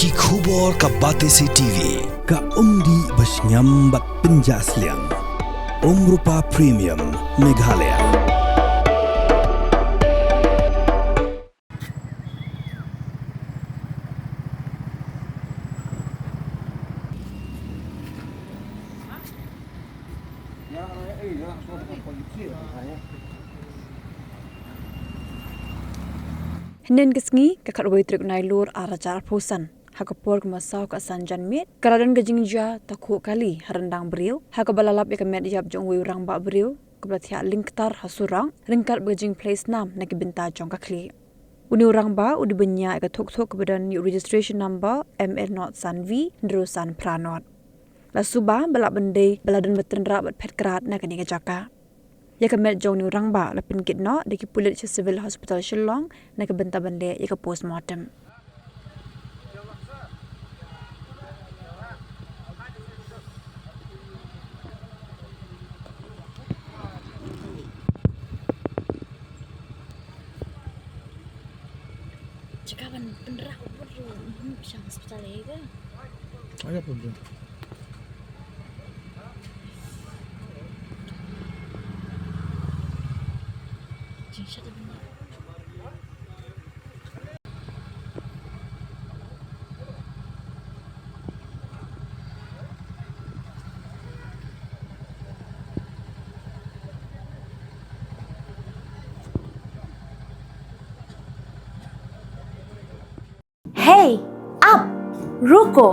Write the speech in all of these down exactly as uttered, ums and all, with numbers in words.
Ki khubor ka Batesi T V, ka umdih ba shngiam bad pynjah sliang. Umrupa Premium, Meghalaya. Hynnin ka sngi, ka khatwei tarik Nailur arhajar arphew san, ha ka por kumba saw ka san janmiet, ka la don ka jingjia takhuh kali ha ryndang briew, ha kaba la lap ïa ka met ïap jong uwei u rangbah briew kaba la thiah lyngktar ha surok, ryngkat bad ka jingphlei snam na ki bynta jong ka khlieh. Une u rangbah u dei ban ïaid ïa ka thok thok kaba don ïa u registration number M L not san V hynriew san phra not. La suba ba lah ban dei ba la don ba tynrah bad phet krad na kane ka jaka. Ïa ka met jong une u rangbah la pynkit noh da ki pulit sha Civil Hospital Shillong na ka bynta ban leh ïa ka postmortem. Jaka ban pynrah u bud ruh, hmm, sha hospital ïa ka. Aya pun tu. Jingshah da bynta. Hei, ap, ruko.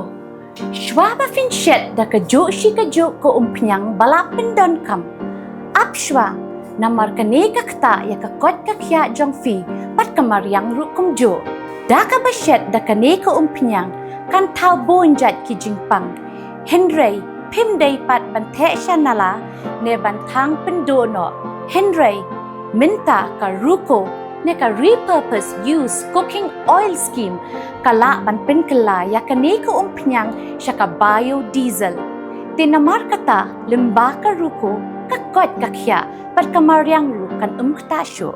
Shwa ba phin shet da kajuh shi kajuh ka umphniang ba la pyndonkam, ap shwa, namar kane ka ktah ïa ka koit ka khiah jong phi bad ka mariang ruh kumjuh. Da kaba shet da kane ka umphniang kan thaw bun jait ki jingpang. Hynrei phim dei pat ban theh sha nala ne ban thang pynduh noh. Hynrei mynta ka ruko ne ka repurpose use cooking oil scheme ka lah ban pynkylla ïa kane ka umphniang sha ka biodiesel. Te namar kata, lyngba ka ruko, ka koit ka khiah bad ka mariang ruh kan ym ktah shuh.